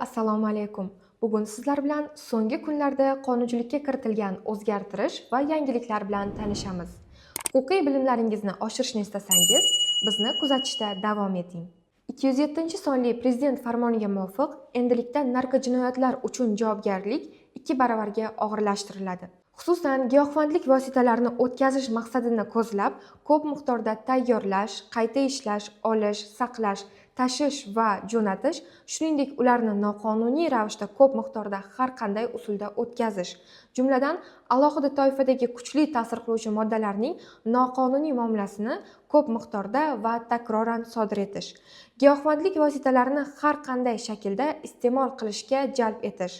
Assalomu alaykum. Bugun sizlar bilan so'nggi kunlarda qonunchilikka kiritilgan o'zgartirish va yangiliklar bilan tanishamiz. Huquqiy bilimlaringizni oshirishni istasangiz, bizni kuzatishda davom eting. 207-sonli Prezident farmoniga muvofiq, endilikda narkojinoyatlar uchun javobgarlik 2 baravarga og'irlashtiriladi. Xususan, giyohvandlik vositalarini o'tkazish maqsadini ko'zlab, ko'p miqdorda tayyorlash, qayta ishlash, olish, saqlash, tashish va jo'natish, shuningdek, ularni noqonuniy ravishda ko'p miqdorda har qanday usulda o'tkazish, jumladan, alohida toifadagi kuchli ta'sir qiluvchi moddalarning noqonuniy muomalasini ko'p miqdorda va takroran sodir etish, giyohvandlik vositalarini har qanday shaklda iste'mol qilishga jalb etish,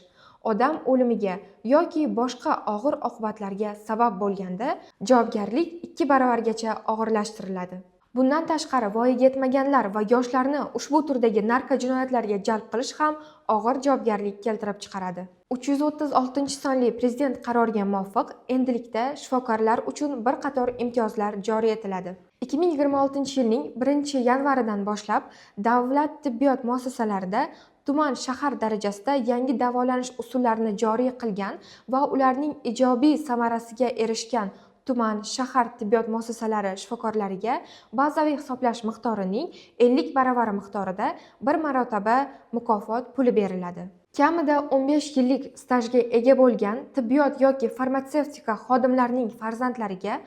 odam o'limiga yoki boshqa og'ir oqibatlarga sabab bo'lganda javobgarlik 2 baravargacha og'irlashtiriladi. Bundan tashqari, voyaga yetmaganlar va yoshlarni ushbu turdagi narkojinoyatlarga jalb qilish ham og'ir javobgarlik keltirib chiqaradi. 336-sonli Prezident qaroriga muvofiq, endilikda shifokorlar uchun bir qator imtiyozlar joriy etiladi. 2026-yilning 1-yanvaridan boshlab davlat tibbiyot muassasalarida tuman, shahar darajasida yangi davolanish usullarini joriy qilgan va ularning ijobiy samarasiga erishgan tuman, shahar tibbiyot muassasalari shifokorlariga bazaviy hisoblash miqdorining 50 baravari miqdorida bir marotaba mukofot puli beriladi. Kamida 15 yillik stajga ega bo'lgan tibbiyot yoki farmatsevtika xodimlarining farzandlariga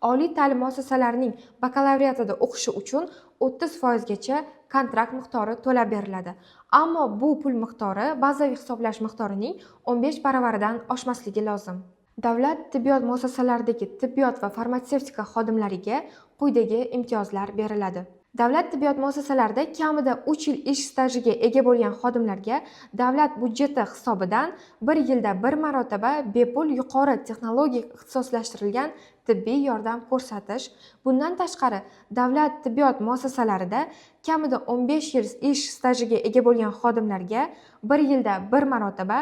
oliy ta'lim muassasalarining bakalavriatida o'qishi uchun 30 foizgacha kontrakt miqdori to'lab beriladi, ammo bu pul miqdori bazaviy hisoblash miqdorining 15 baravaridan oshmasligi lozim. Davlat tibbiyot muassasalaridagi tibbiyot va farmatsevtika xodimlariga quyidagi imtiyozlar beriladi. Davlat tibbiyot muassasalarida kamida 3 yil ish stajiga ega bo'lgan xodimlarga davlat byudjeti hisobidan bir yilda bir marotaba bepul yuqori texnologik ixtisoslashtirilgan tibbiy yordam ko'rsatish. Bundan tashqari, davlat tibbiyot muassasalarida kamida 15 yil ish stajiga ega bo'lgan xodimlarga bir yilda bir marotaba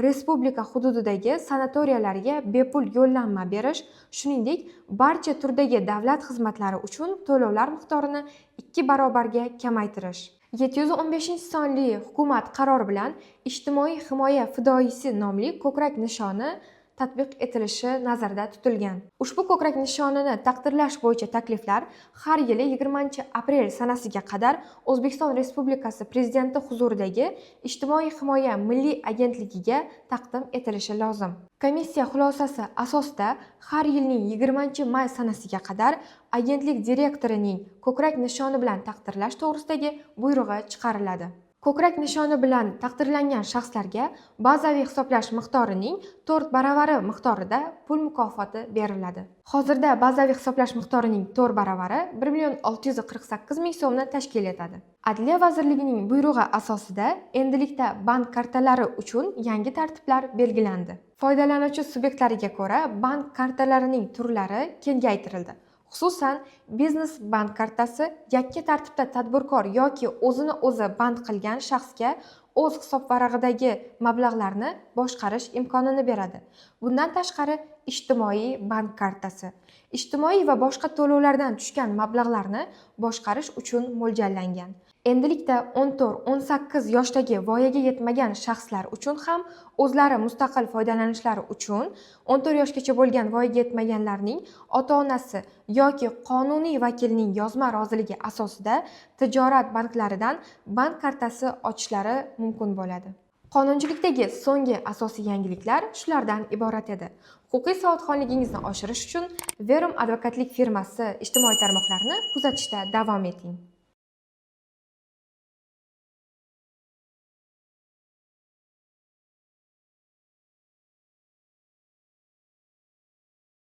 respublika hududidagi sanatoriyalarga bepul yo'llanma berish, shuningdek, barcha turdagi davlat xizmatlari uchun to'lovlar miqdorini 2 barobarga kamaytirish. 715-sonli hukumat qarori bilan "Ijtimoiy himoya fidoyisi" nomli ko'krak nishoni tatbiq etilishi nazarda tutilgan. Ushbu ko'krak nishonini taqdirlash bo'yicha takliflar har yili 20 aprel sanasiga qadar O'zbekiston Respublikasi Prezidenti huzuridagi Ijtimoiy himoya milliy agentligiga taqdim etilishi lozim. Komissiya xulosasi asosida har yilning 20 may sanasiga qadar agentlik direktorining ko'krak nishoni bilan taqdirlash to'g'risidagi buyrug'i chiqariladi. Ko'krak nishoni bilan taqdirlangan shaxslarga bazaviy hisoblash miqdorining 4 baravari miqdorida pul mukofoti beriladi. Hozirda bazaviy hisoblash miqdorining 4 baravari 1 648 000 so'mni tashkil etadi. Adliya vazirligining buyrug'i asosida endilikda bank kartalari uchun yangi tartiblar belgilandi. Foydalanuvchi subyektlariga ko'ra bank kartalarining turlari kengaytirildi. Xususan, biznes bank kartasi yakka tartibda tadbirkor yoki o'zini o'zi band qilgan shaxsga o'z hisobvarag'idagi mablag'larni boshqarish imkonini beradi. Bundan tashqari, ijtimoiy bank kartasi ijtimoiy va boshqa to'lovlardan tushgan mablag'larni boshqarish uchun mo'ljallangan. Endilikda 14-18 yoshdagi voyaga yetmagan shaxslar uchun ham o'zlari mustaqil foydalanishlari uchun 14 yoshgacha bo'lgan voyaga yetmaganlarning ota onasi yoki qonuniy vakilining yozma roziligi asosida tijorat banklaridan bank kartasi ochishlari mumkin bo'ladi. Qonunchilikdagi so'nggi asosiy yangiliklar shulardan iborat edi. Huquqiy savodxonligingizni oshirish uchun Verum advokatlik firmasi ijtimoiy tarmoqlarini kuzatishda davom eting.